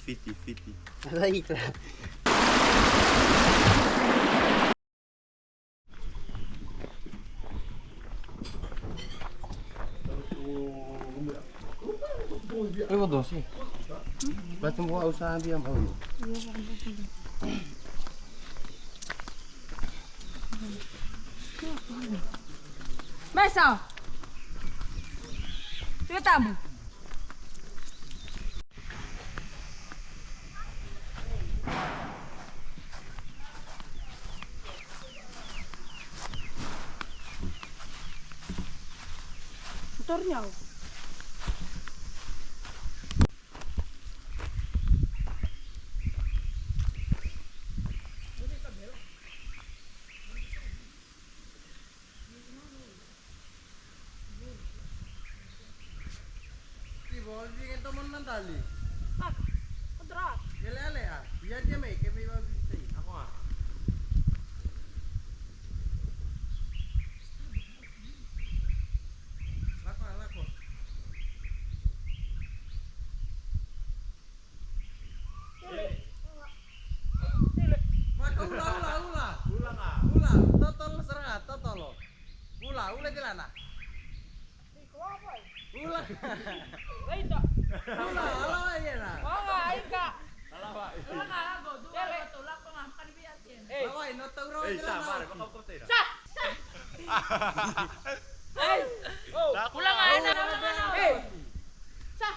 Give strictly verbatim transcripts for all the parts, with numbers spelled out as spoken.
Fiti, fiti. Laita. Oi, vou dosi. Bati mo au sa bia mau. Mai sa. Tiko tabu. Torniau. Tivo, vinga, toma na dali. Maka, o dra. Ele, ele, a. Ia dia mai, ke mai va visitei. Ako a. Lako, lako. Maka ula, ula, ula. Ula ga. Ula, totolo sara ga, totolo. Ula, ula kilana. Ula. Ula, ula, ula, ula. Ula, ika. Ula, ula, ula. Ei. Sa, sa. Ei. Oh. Sa.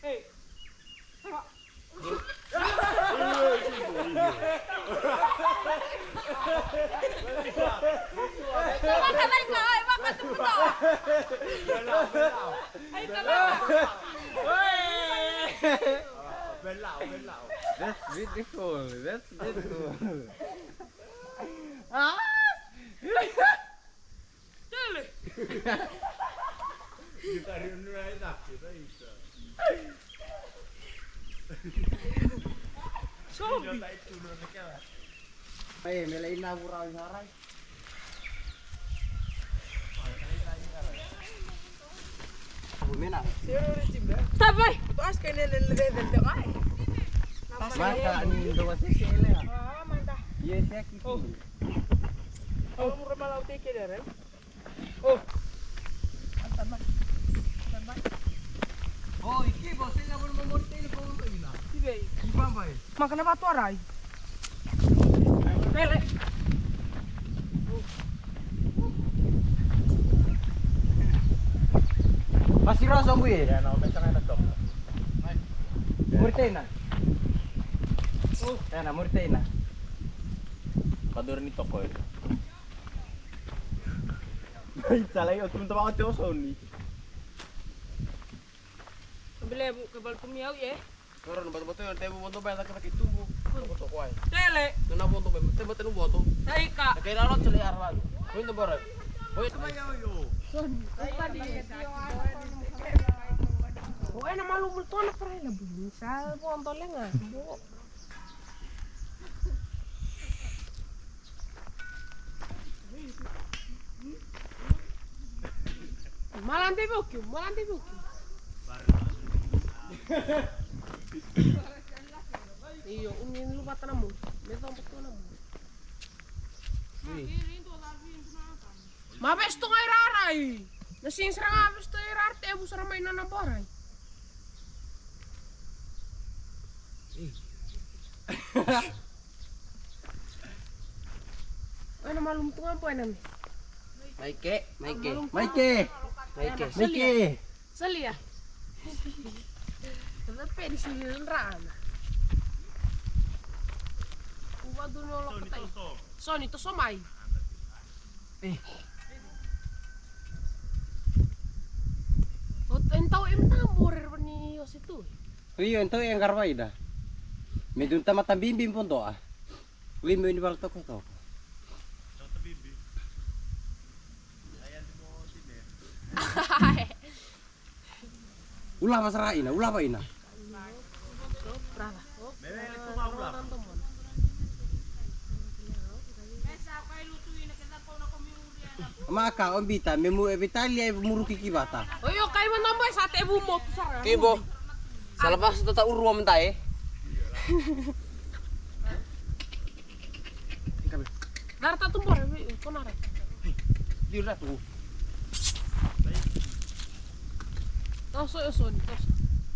Ei. Vaka, vaka, oi, vaka, tuputo. Ai, tala. That's beautiful. That's beautiful. Ah! Tele. Sobi. Ai, mele ina vura i harai. Stop, vai. Maka ni ndo wa sisi ele. Ah, manda. Yes, ya kiki. Oh. Oh, mura malau te kele, right? Oh. Oi, ki vo, se na vo mo mo te ko mo ina. Ki vei? Ki bambai. Maka na vatu arai. Pele. Pasiroso bui. Ya, na o me tanga na tok. Murtena. Oh. Ya, na murtena. Padur ni toko. Ai, calai, o tu mata o te o soni. Bilevu, ke valu tu mi au, e? Ora, no bato bato, te vodo bai, ke tubu. Vodo ko ai. Tele. No na vodo bai, te bato no vodo. Sai ka. Ke ra lo tele arvan. Ko indo bara. Ko indo bai au yo. Soni. O ena malu multona para ela buni. Sa vodo lenga. Bo. Malade vei o kiu, malade vei o kiu. Io, umi luvata na mou, me coba tu na mou. Ma vesu tu ga i rarai. Na siga sara ga vesu tu i rarai, tevu sara mai na nona borai. Oi, na malumu tu ga boy na me. Mai ke, mai ke. Malumu tu ga. Mai ke. Mai ke. Mai ke. Salia. Salia. Ena peni sili na drana. Uva tu no loko tai. Soni, toso mai. E. O, entaun e mata bore ni o se tu. Io, entaun e qarava ida. Me dua na tamata bibi bodoa. Lima ni vala tokotoko. Ulava sara ina, ulava ina. Maka, o bita, me mu, e vitalia, e muruki ki vata. Oi, o kai vana mai sa te vu motu sara. Kibo. Sa lava sa tata urua mada e. Nara tatu bore, ko nara. Liu ratu. Toso, e soni, toso.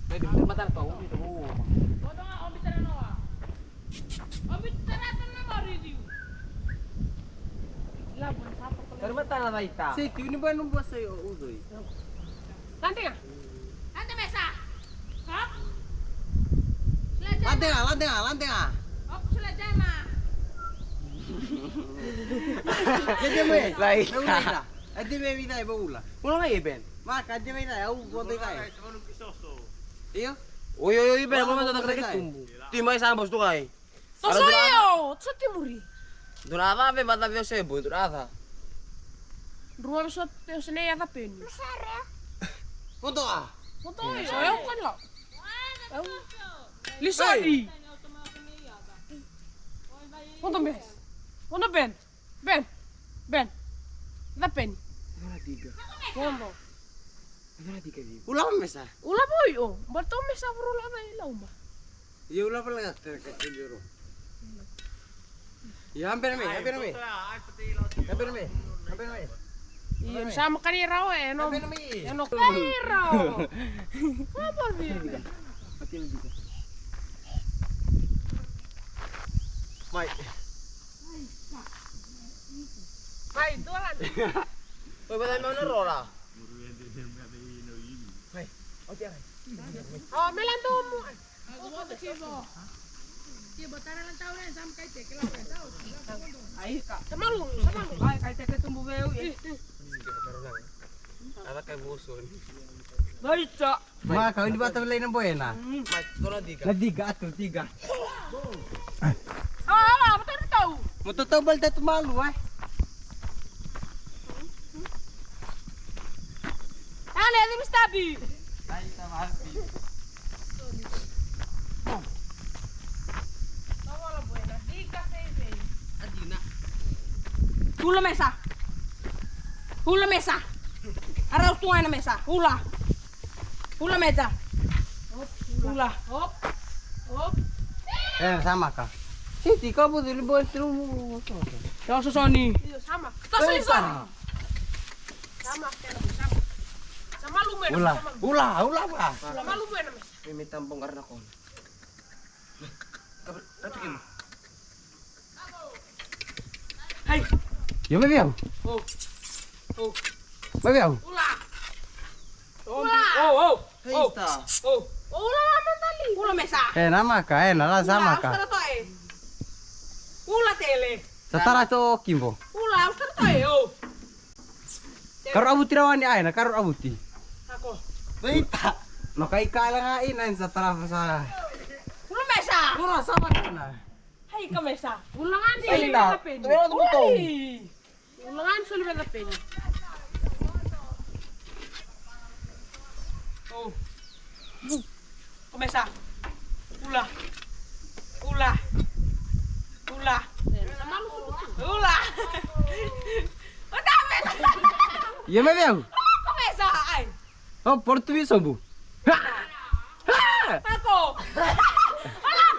Dai, dai, matara pa, umi, umi. Omi tara na wa. Omi tara na wa ririu. Labu na sapa ko. Tara matara na ita. Sei, tiuni boi no bua sei o udoi. Tandinga. Anda mesa. Hop. Ladega, ladega, ladega. Hop, suladema. Kede me. Laita. Adi me vida e bula. Ula ngai e ben. Maka, adi me vida, au go de kai. Io. Oi, oi, oi, ben, mo mata na kare ke tumbu. Ti mai sa bos tu kai. Toso io, toso ti muri. Dua na cava, vata vei o Sebo, dua na cava. Rua vei so te o Sene ia capeni. Koto a. Koto io, e o kala. Lisoni. Koto ben. Koto ben. Ben. Ben. Capeni. Koto. Ula mesa. Ula voi o. Bato mesa vuru la dai la uma. Ia ula pala ka tera ka tindero. Ia ambena me, ambena me. Ambena me. Ambena me. Ia sa makani rau e no. Ambena me. E no kai rau. Apa dia? Mai. Mai, tu la. Oi, bai mai na rola. Mai. Oti ai. O, me la domu. Ai ka. Samalu, samalu. Ai, kai teke tumbu veu. Ada kai musun. Baita. Maka, oni vata vei na boena. Mai, tona diga. Na diga, atu diga. Ah, ah, motor tau. Motor tau bal tatu malu, ai. Ale, ele me está bi. Ai, tá mal. Adina. Ula mesa. Ula mesa. Arau tu na mesa. Ula. Ula mesa. Ula. Hop. Hop. E, sa maka. Siti, kau butu li boi tru. Kau sosoni. Io, sa maka. Kau sosoni. Sa maka, sa maka. Sa malu mena. Ula, ula, ula, ula. Sa malu mena. Mimi tambong karena kau. Kau, kau tu kima. Hai. Io, mai vei au. O. O. Mai vei au. Ula. Ula. O, o, o. Hei, sta. O. Ula, mantali. Ula mesa. E, na maka, e, na la sa maka. Ula, au sa tara toka e. Ula tele. Sa tara toka o Kimbo. Ula, au sa tara toka e, o. Karo avuti rawa ni ai na karo avuti. Ako. Veita. No kai kala ga ina sa tara sa. Ula mesa. Ula sa matana. Hai ka mesa. Ula ga ni soli vei na peni. Ula ga ni soli vei na peni. O. Komesa. Ula. Ula. Ula. Ula. Ota mesa. Ia me veu. Komesa. Ai. O, portu mi sobu. Ha! Ha! Ako.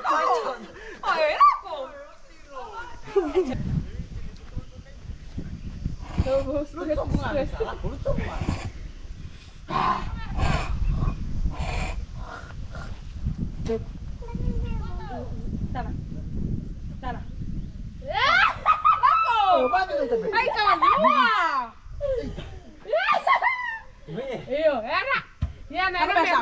Ako. Oi, ako. Tara. Tara. Ai, ka lua. Io, era. Ia, na, na, mesa.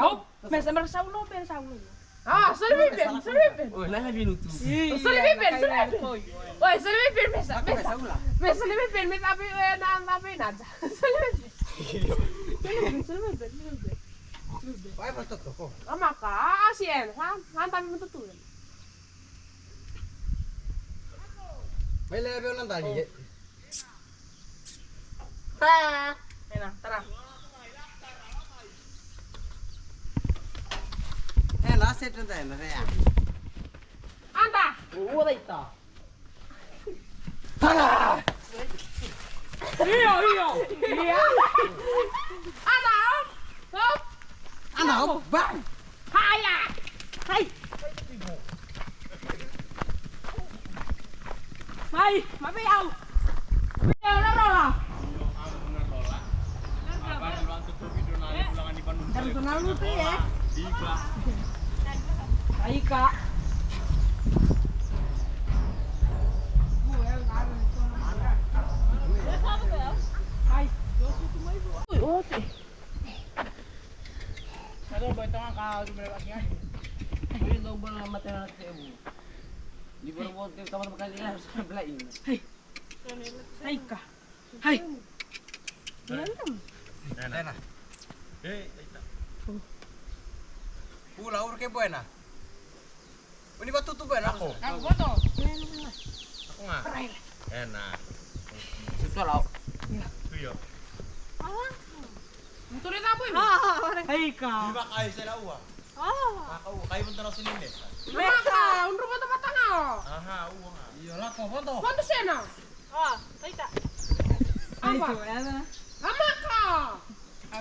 Mesa, mera sa ulo, mera sa ulo. Ah, soli vei Ben, soli vei Ben. Oi, na, na minutu. Soli vei Ben, soli vei Ben. Oi, soli vei Ben, mesa, mesa. Mesa, soli vei Ben, mesa, api, e, na, na, api, na, ja. Soli vei Ben. Soli vei Ben, soli vei Ben, soli vei Ben. Vai, vai, toco, ko. Amaka, ah, ah, si, e, ha, ha, tavi mutu tu. Mai leve o na dali, e. Ena, tara. Ena, sete da ena, rea. Anda. Ua daita. Tara. Io, io. Io. Anda, hop. Hop. Anda, hop. Bang. Haya. Mai, mai vei au. Mai vei au na rola. Daru na lutu, e? Aika. Ai. Ui, ote. Ui, dou bala na matana na tevu. Ni bora bora tevu, tama tama kali ya, sa bala ina. Hai. Aika. Hai. Ena. Ena. Ei, aita. Ula, uru ke buena. Uni vatutu buena. Ako. Ako, voto. Ako nga. Ena. Sutua lau. Tuyo. Ala. Mutore tabu ini. Aika. Iva kai sela ua. Maka ua, kai voto na sini mesa. Maka, undru voto vata nga o. Aha, ua nga. Io, lako voto. Voto sena. O, kaita. Ava. Amaka.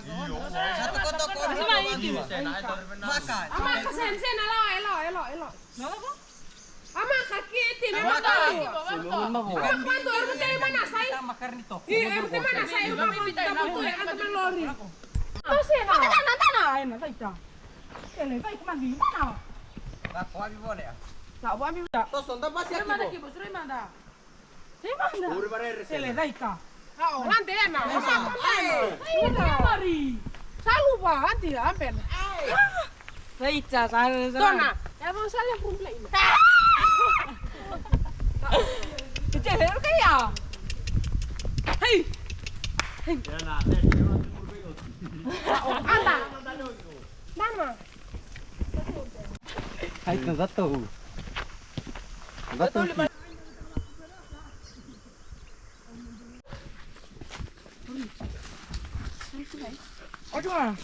Io, ua. Sa tokotoko. Maka. Amaka, sena, sena, elo, elo, elo, elo. Amaka, kiti, amaka. Amaka, voto, ero voto, manasai. Io, ero voto, manasai. Amaka, voto, ero voto, lori. Sena, sena, sena, ena, kaita. Ele, vai, kemadi, mana? Sa koavi vole a. Sa koavi vole. Toso, da basi aki vo. Sura mada kibo, sura mada. Sura mada. Uri varere. Ele, daita. Ao, lade ena. Ena. Ai, ena. Mari. Saluva, adi, ambena. Daita, sa, sa. Dona. Ya vou sale problem. Ite, ele, o que é? Hei. Hei. Anda. Mama. Ai, na zato. Zato. Aika. Agora.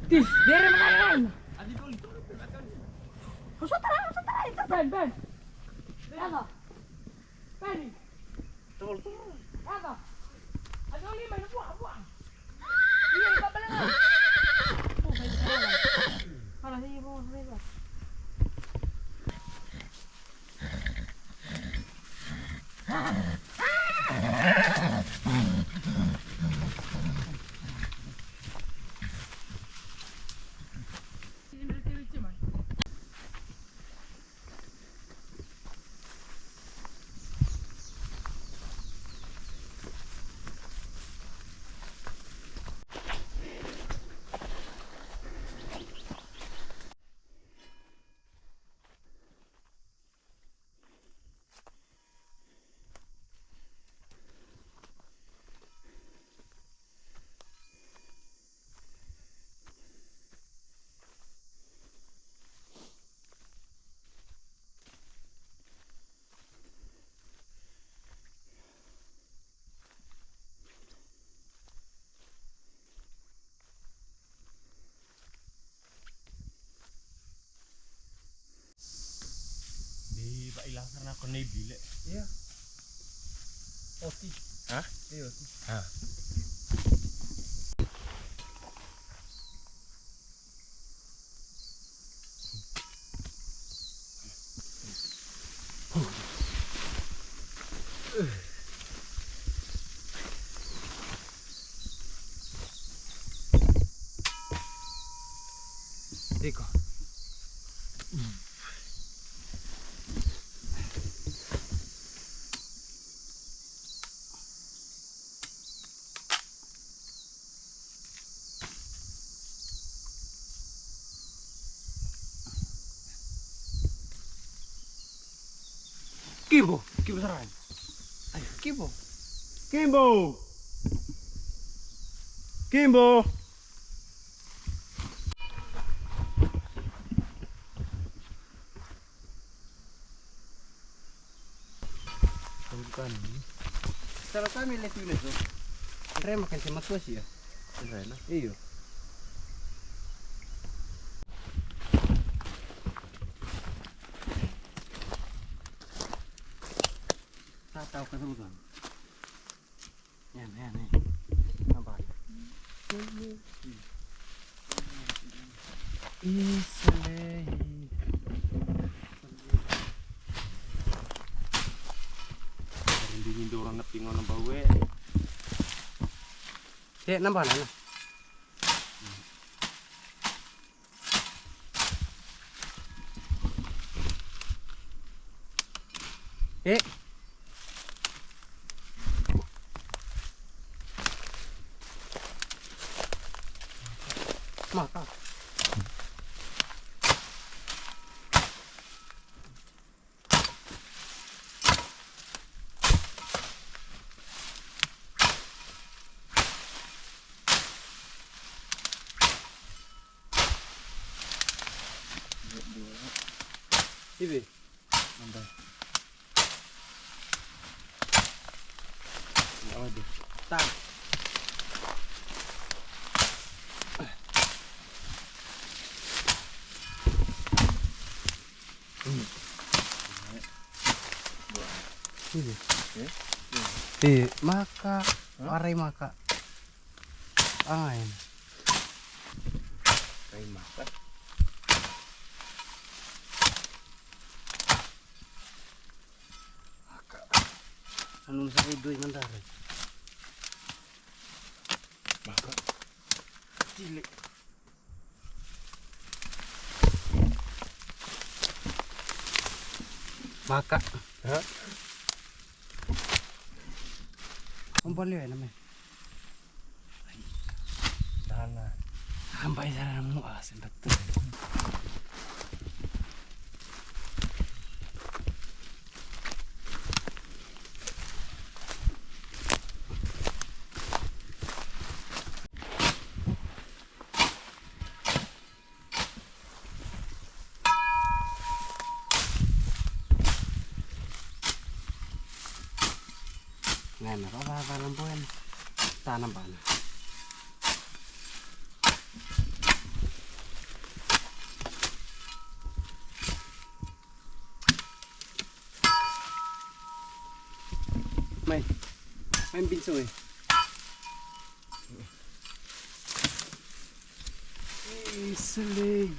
Tis, dere makanan. Usutara, usutara, ita ben, ben. Ela. Peni. Eva. Ado lima, ina vua, vua. Ia, ina vua, vua. Ala, ia, vua, vua, vua. Ni vakaila sara na ko nei bile. Ia. Oti. A? Ia, oti. A. Tiko. Kibo, kibo sara. Ai, kibo. Kibo. Kibo. Tara kami le tu le so. Andre ma kan se matua sia. Andre na. Iyo. Tata ka tu. Yan, yan, yan. Nampak. Isa lei. Dini dua orang na pingo na bawe. E, nampak na. E. Maka. Ivi. Manda. Ode. Ta. Ivi. E, maka. Hah? Warai maka. Ai. Kai maka. Maka. Anu sa kai dui mandara. Maka. Tile. Maka. Ha? Ombole na me. Dana. Ambai sara na mua, senta tu. Ngana, vavava na boya na. Ta na bana. Mai. Mai binso e. Iselei.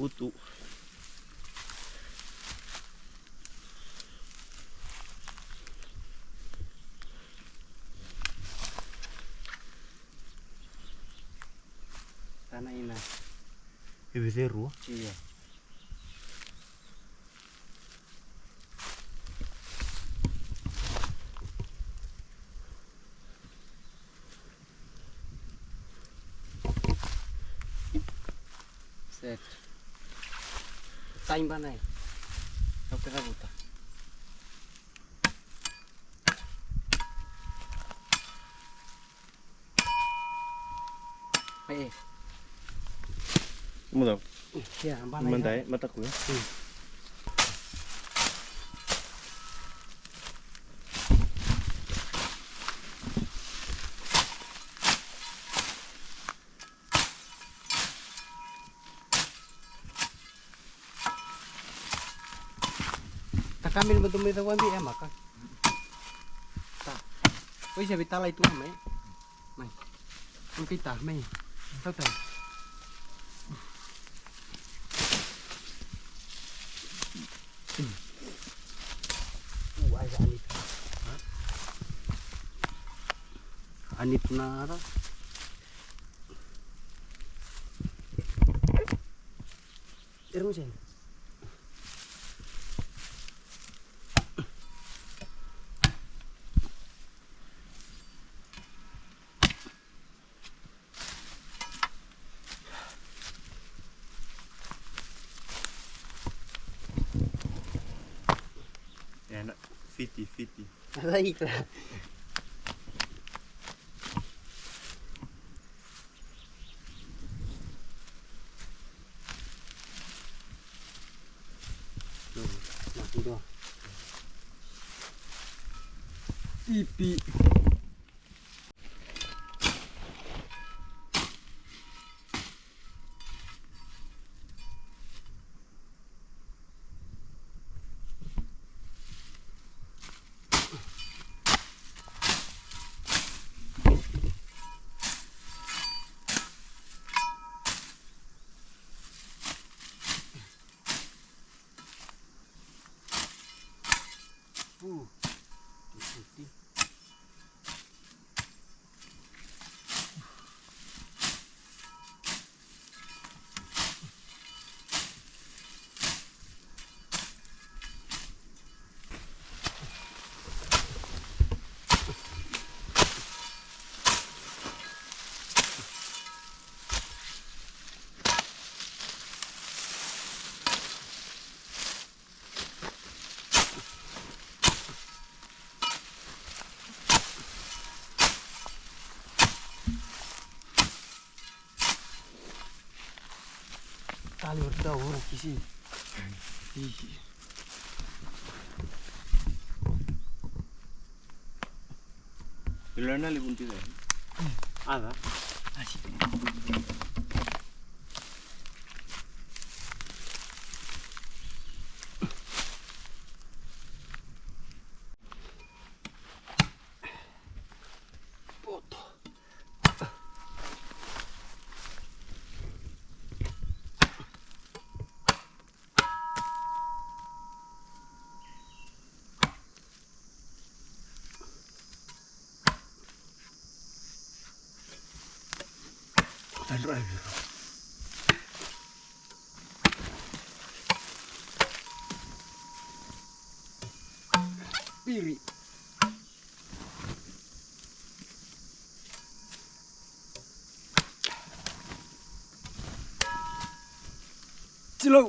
Utu. Tana ina. E vice rua? Ia. Set. Taim banai. Au kena vuta. E. Muda. Ia, bana. Mandai, mataku ya. Hmm. Takamil mo tumay sa wambi e maka. Ta. Oy, sabi talay tu mai. Mai. Ang kita, mai. Tau, tau. Uy, anit. Ha? Anit na ata. Ira mo sini. Ena fiti, fiti. Ada ikra. Tipi. Pu. Ti, ti, ti. Tali ora tau ora kisi. Isi. Ilo na levu ni tiko. Ada. Asi. Poto. Piri. Tilou.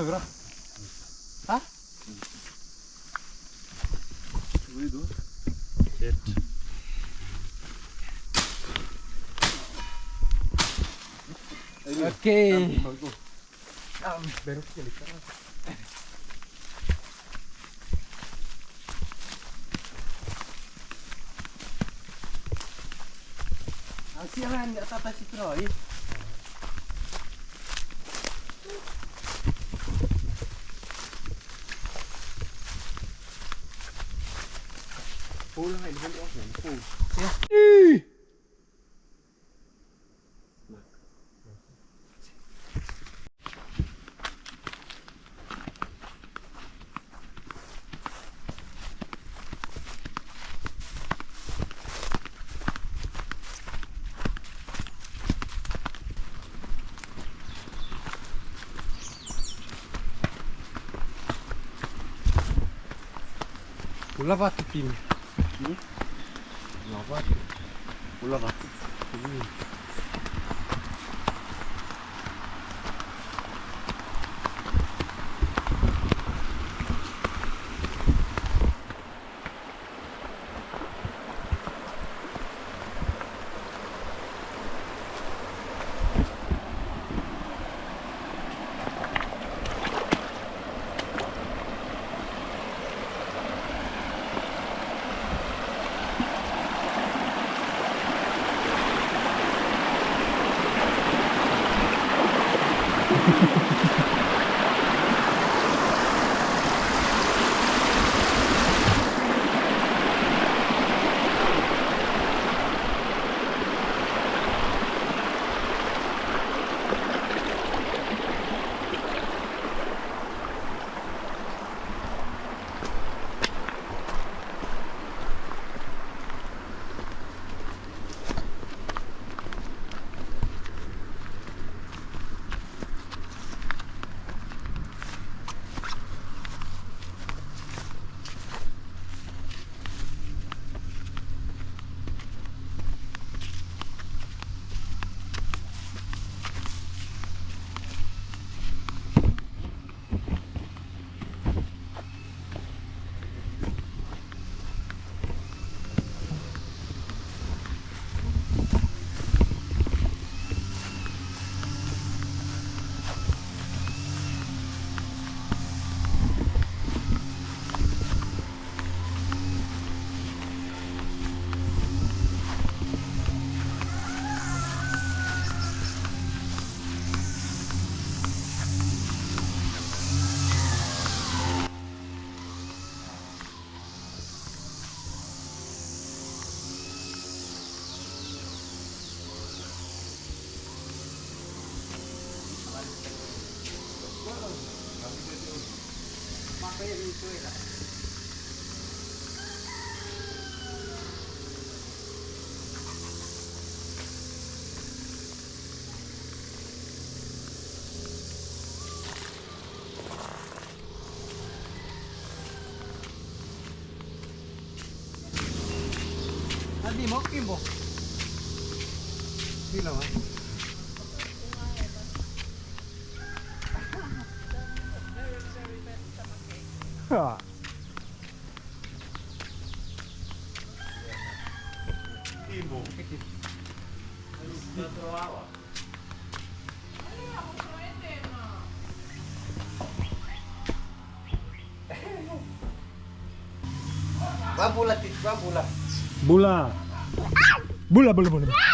Sa vira? Ha? Shit. Okay. Bula vatu kina. Hmm? Bula vatu. Bula vatu. Hmm. Adi mo kimbo. Sila wa. Ha. Kimbo. Vabula titi, vabula. Bula. Bula, bula, bula.